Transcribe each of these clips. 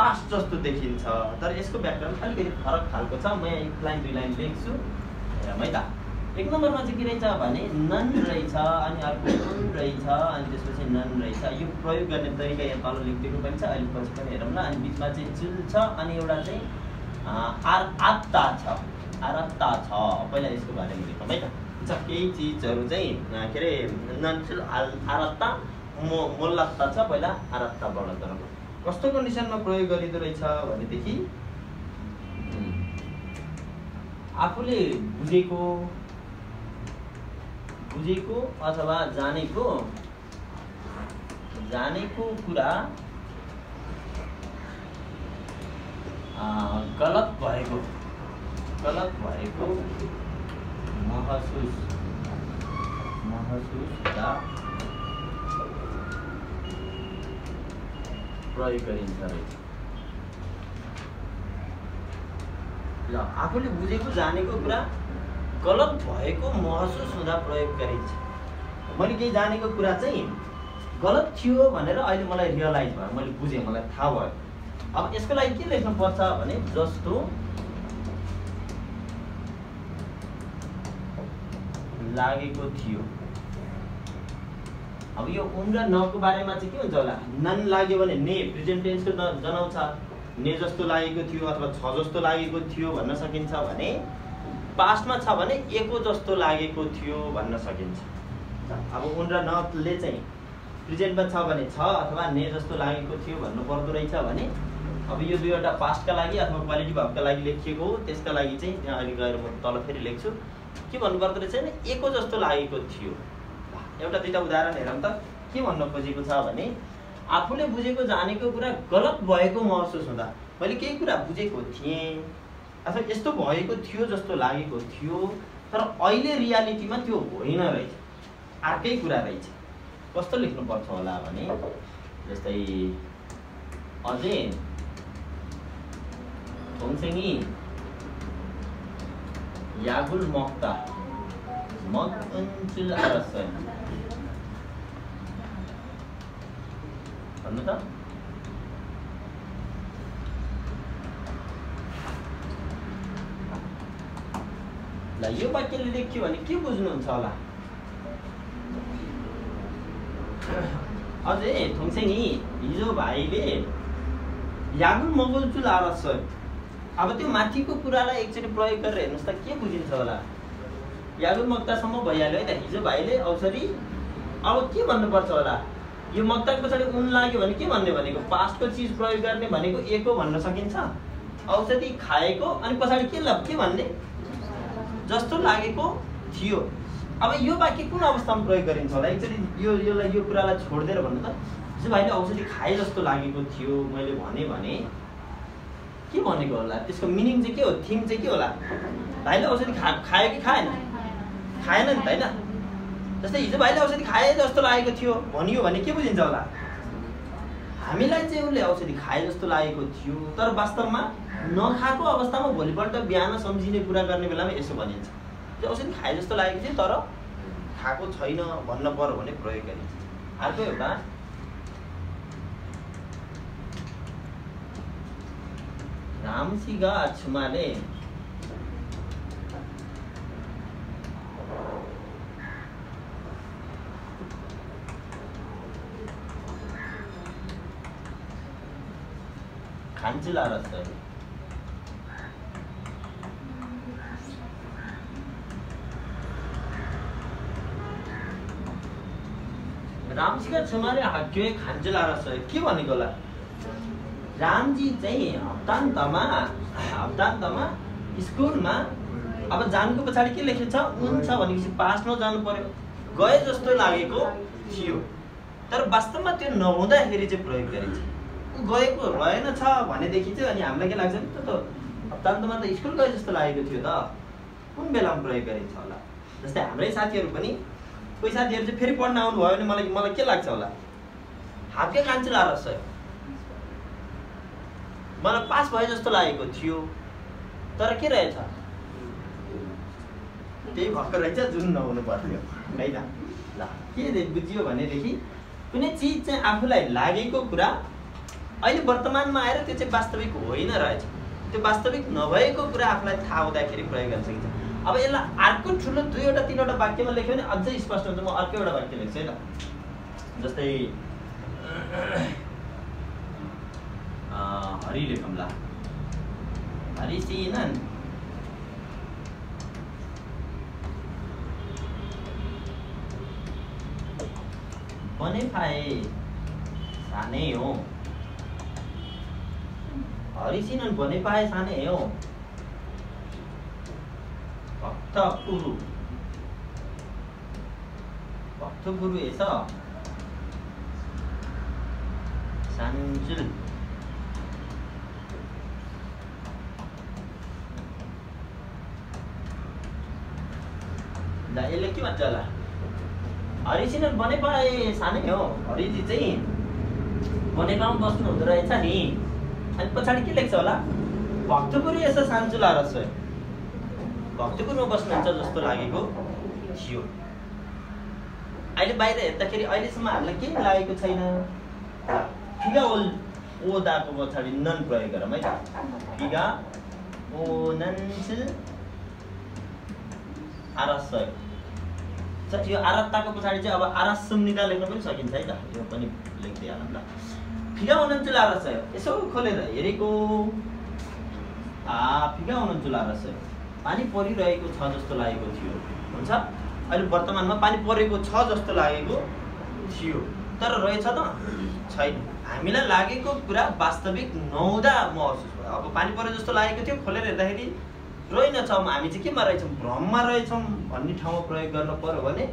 Past जस्तो देखिन्छ, तर यसको व्याकरण अलिकति फरक खालको छ। म एक लाइन दुई लाइन लेख्छु हेरौँ है त। एक नम्बरमा चाहिँ के रहेछ भने नन रहेछ, अनि अर्को उन रहेछ, अनि त्यसपछि नन रहेछ। यो प्रयोग गर्ने तरिका यहाँ तल लेखिदिएको पनि छ, अहिले पछि पनि हेरौँ न। अनि बिचमा चाहिँ जुल छ, अनि एउटा चाहिँ आत्ता छ, आरत्ता छ। पहिला यसको बारेमा लेखौँ है त। केही चिजहरू चाहिँ के अरे नन जुल आरत्ता मोल्लत्ता छ, पहिला आरत्ता बढ्छ। कस्तो कन्डिसनमा प्रयोग गरिँदो रहेछ भनेदेखि आफूले बुझेको अथवा जानेको कुरा गलत भएको महसुस हुँदा प्रयोग गरिन्छ रहेछ। ल, आफूले बुझेको जानेको कुरा गलत भएको महसुस हुँदा प्रयोग गरिन्छ। मैले केही जानेको कुरा चाहिँ गलत थियो भनेर अहिले मलाई रियलाइज भयो, मैले बुझेँ, मलाई थाहा भयो। अब यसको लागि के लेख्नुपर्छ भने जस्तो लागेको थियो। अब यो उन र नको बारेमा चाहिँ के हुन्छ होला, नन लाग्यो भने ने प्रेजेन्ट टेन्सको जनाउँछ, ने जस्तो लागेको थियो अथवा छ जस्तो लागेको थियो भन्न सकिन्छ भने पास्टमा छ भने एको जस्तो लागेको थियो भन्न सकिन्छ। अब उन र नले चाहिँ प्रेजेन्टमा छ भने छ अथवा ने जस्तो लागेको थियो भन्नु पर्दो रहेछ भने अब यो दुईवटा पास्टका लागि अथवा क्वालिटी भावका लागि लेखिएको हो। त्यसका लागि चाहिँ त्यहाँ अहिले गएर म तल फेरि लेख्छु। के भन्नु पर्दो रहेछ भने एको जस्तो लागेको थियो। एउटा दुईवटा उदाहरण हेरौँ त। के भन्न खोजेको छ भने आफूले बुझेको जानेको कुरा गलत भएको महसुस हुँदा, मैले केही कुरा बुझेको थिएँ अथवा यस्तो भएको थियो जस्तो लागेको थियो, तर अहिले रियालिटीमा त्यो होइन रहेछ, अर्कै कुरा रहेछ। कस्तो लेख्नुपर्छ होला भने जस्तै अझै थोङसेङी यागुल मक्ता मग उन्चुल आरसय भन्नु त। ल, यो वाक्यले लेख्यो भने के बुझ्नुहुन्छ होला? अझै थोङसेङी हिजो भाइले यागुल मगुलचुल आरसय। अब त्यो माथिको कुरालाई एकचोटि प्रयोग गरेर हेर्नुहोस् त के बुझिन्छ होला। यागुल मक्तासम्म भइहाल्यो है त, हिजो भाइले औषधि। अब के भन्नुपर्छ होला, यो मक्ताको पछाडि उन लाग्यो भने के भन्ने भनेको पास्टको चिज प्रयोग गर्ने भनेको एको भन्न सकिन्छ। औषधि खाएको अनि पछाडि के भन्ने जस्तो लागेको थियो। अब यो वाक्य कुन अवस्थामा प्रयोग गरिन्छ होला? एकचोटि यो कुरालाई छोडिदिएर भन्नु त। हिजो भाइले औषधि खाए जस्तो लागेको थियो मैले भने के भनेको होला? त्यसको मिनिङ चाहिँ के हो, थिम चाहिँ के होला? भाइले औषधि खायो कि खाएन? खाएन नि त होइन। जस्तै हिजो भाइले औषधि खाए जस्तो लागेको थियो भनियो भने के बुझिन्छ होला? हामीलाई चाहिँ उसले औषधि खाए जस्तो लागेको थियो, तर वास्तवमा नखाएको अवस्थामा भोलिपल्ट बिहान सम्झिने कुरा गर्ने बेलामा यसो भनिन्छ, त्यो औषधि खाए जस्तो लागेको थियो तर खाएको छैन भन्न पर्यो भने प्रयोग गरिन्छ। अर्को एउटा रामसिगा छुमाले खान्चुल आरसय। रामसिगा छुमाले हाक्यो खान्चुल आरसय के भनेको होला? रामजी चाहिँ हप्तान्तमा स्कुलमा अब जानुको पछाडि के लेखेको छ? उन छ भनेपछि पास्टमा जानु पर्यो। गए जस्तो लागेको थियो, तर वास्तवमा त्यो नहुँदाखेरि चाहिँ प्रयोग गरिन्छ। गएको रहेनछ भनेदेखि चाहिँ अनि हामीलाई के लाग्छ नि त हप्तान्तमा त स्कुल गए जस्तो लागेको थियो त, कुन बेलामा प्रयोग गरिन्छ होला? जस्तै हाम्रै साथीहरू पनि, कोही साथीहरू चाहिँ फेरि पढ्न आउनुभयो भने मलाई के लाग्छ होला? हाक्के कान्छुल आरसय, मलाई पास भए जस्तो लागेको थियो तर के रहेछ? त्यही भर्खर रहेछ जुन नहुनु पर्यो है त। ल, के बुझियो भनेदेखि कुनै चिज चाहिँ आफूलाई लागेको कुरा अहिले वर्तमानमा आएर त्यो चाहिँ वास्तविक होइन रहेछ। त्यो वास्तविक नभएको कुरा आफूलाई थाहा हुँदाखेरि प्रयोग गर्न सकिन्छ। अब यसलाई अर्को ठुलो 2 3 वाक्यमा लेख्यो भने अझै स्पष्ट हुन्छ। म अर्को एउटा वाक्य लेख्छु है त। जस्तै हरि लेखौँला। हरिसिनन् बने पाए सानै हो। हरिसिनन् बने पाए सानै हो। भक्तपुरु यसो सान्जुल ल यसले के भन्छ होला? हरिसिनन् बने पाए सानै हो। हरिजी चाहिँ बनेपामा बस्नु हुँदो रहेछ नि। अनि पछाडि के लेख्छ होला? भक्तपुरु यसो सान्जुल आरस। भक्तपुरमा बस्नुहुन्छ जस्तो लागेको थियो। अहिले बाहिर हेर्दाखेरि अहिलेसम्म हामीलाई केही लागेको छैन। फिगा ओदाको पछाडि नन प्रयोग गरौँ है त। फिगा ओनन्सिल आरस। यो आरत्ताको पछाडि चाहिँ अब आरसुम्निका लेख्न पनि सकिन्छ है त। यो पनि लेखिदिइहालौँ ल। फिगा ओनन्सिल आरस यसो खोलेर हेरेको। फिगा ओनन्सिल आरस पानी परिरहेको छ जस्तो लागेको थियो। हुन्छ, अहिले वर्तमानमा पानी परेको छ जस्तो लागेको थियो, तर रहेछ त छैन। हामीलाई लागेको कुरा वास्तविक नहुँदा महसुस भयो। अब पानी परे जस्तो लागेको थियो, खोलेर हेर्दाखेरि रहेनछौँ, हामी चाहिँ केमा रहेछौँ? भ्रममा रहेछौँ भन्ने ठाउँमा प्रयोग गर्न पर्यो भने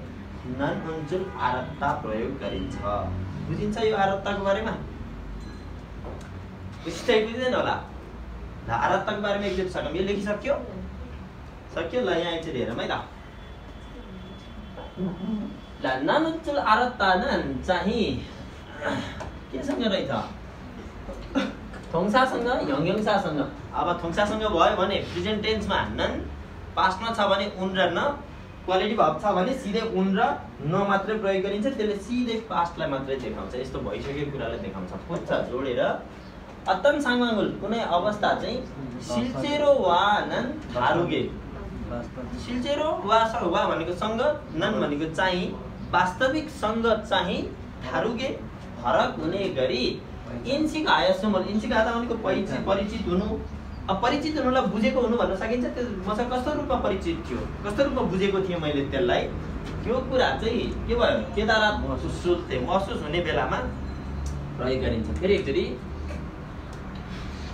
नन उन्चुल आरत्ता प्रयोग गरिन्छ। बुझिन्छ यो आरत्ताको बारेमा? बुझिँदैन होला? ल आरत्ताको बारेमा एकचोटि सकौँ। यो लेखिसक्यो? सक्यो ल। यहाँ एकचोटि हेरौँ है त। ल नन उन्चुल आरत्ता नन चाहिँ केसँग रहेछ? थोङसासँग, यङयङसासँग। अब थोङसासँग भयो भने प्रेजेन्ट टेन्समा नन, पास्टमा छ भने उन र न, क्वालिटी भर्ब छ भने सिधै उन र न मात्रै प्रयोग गरिन्छ। त्यसले सिधै पास्टलाई मात्रै देखाउँछ। यस्तो भइसकेको कुरालाई देखाउँछ। पुच्छ जोडेर अत्तम साङमाङुल कुनै अवस्था चाहिँ सिल्चेरो वा नन थारुगे। सिल्चेरो वा भनेको सँग, नन भनेको चाहिँ, वास्तविक सँग चाहिँ थारुगे फरक हुने गरी इन्सिक आयसुमल। इन्सिक आदा भनेको परिचित हुनु। अब परिचित हुनुलाई बुझेको हुनु भन्न सकिन्छ। त्यो मसँग कस्तो रूपमा परिचित थियो, कस्तो रूपमा बुझेको थिएँ मैले त्यसलाई, त्यो कुरा चाहिँ के भयो? केदारात महसुस हुने बेलामा प्रयोग गरिन्छ। फेरि एकचोटि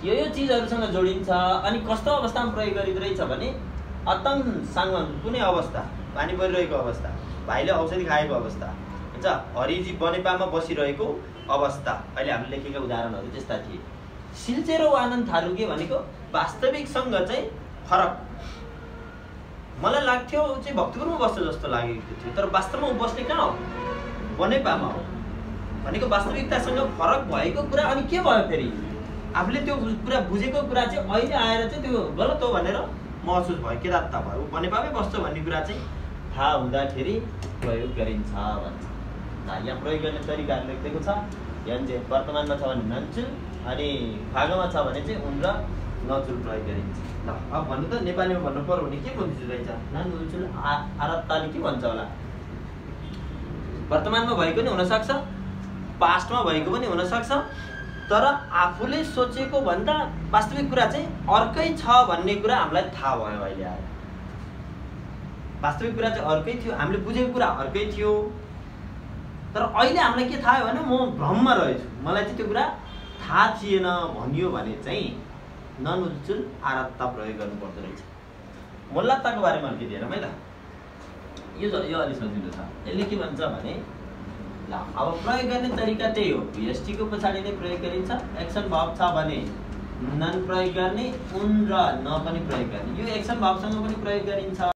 यो चिजहरूसँग जोडिन्छ। अनि कस्तो अवस्थामा प्रयोग गरिँदो रहेछ भने अत्तम साङमाङ कुनै अवस्था, पानी परिरहेको अवस्था, भाइले औषधि खाएको अवस्था हुन्छ, हरिजी बनेपामा बसिरहेको अवस्था। अहिले हामीले लेखेका उदाहरणहरू त्यस्ता थिए। सिल्चेरो वानन थारुगे भनेको वास्तविकसँग चाहिँ फरक। मलाई लाग्थ्यो चाहिँ भक्तपुरमा बस्छ जस्तो लागेको थियो, तर वास्तवमा ऊ बस्ने कहाँ हो? बनेपामा हो भनेको वास्तविकतासँग फरक भएको कुरा। अनि के भयो फेरि? आफूले त्यो कुरा बुझेको कुरा चाहिँ अहिले आएर चाहिँ त्यो गलत हो भनेर महसुस भयो, केदारता भयो। ऊ बनेपामै बस्छ भन्ने कुरा चाहिँ थाहा हुँदाखेरि प्रयोग गरिन्छ भन्छ। यहाँ प्रयोग गर्ने तरिकाहरू लेखिदिएको छ। यन्जे वर्तमानमा छ भने नन्चुल, अनि भागमा छ भने चाहिँ उन र नचुल प्रयोग गरिन्छ। ल अब भन्नु त नेपालीमा भन्नु पर्यो भने के बुझिँदो रहेछ? नन उन्चुल आरत्ताले के भन्छ होला? वर्तमानमा भएको नि हुनसक्छ, पास्टमा भएको पनि हुनसक्छ, तर आफूले सोचेको भन्दा वास्तविक कुरा चाहिँ अर्कै छ भन्ने कुरा हामीलाई थाहा भयो अहिले आएर। वास्तविक कुरा चाहिँ अर्कै थियो, हामीले बुझेको कुरा अर्कै थियो, तर अहिले हामीलाई के थाहा भयो भने म भ्रममा रहेछु, मलाई चाहिँ त्यो कुरा थाहा थिएन भनियो भने चाहिँ नन उन्चुल आरत्ता प्रयोग गर्नु पर्दो रहेछ। मोल्लात्ताको बारेमा अलिकति हेरौँ है त। यो अलि सजिलो छ। यसले के भन्छ भने ल अब प्रयोग गर्ने तरिका त्यही हो। VST को पछाडि नै प्रयोग गरिन्छ। एक्सन भाव छ भने नन प्रयोग गर्ने, उन र न पनि प्रयोग गर्ने। यो एक्सन भावसँग पनि प्रयोग गरिन्छ।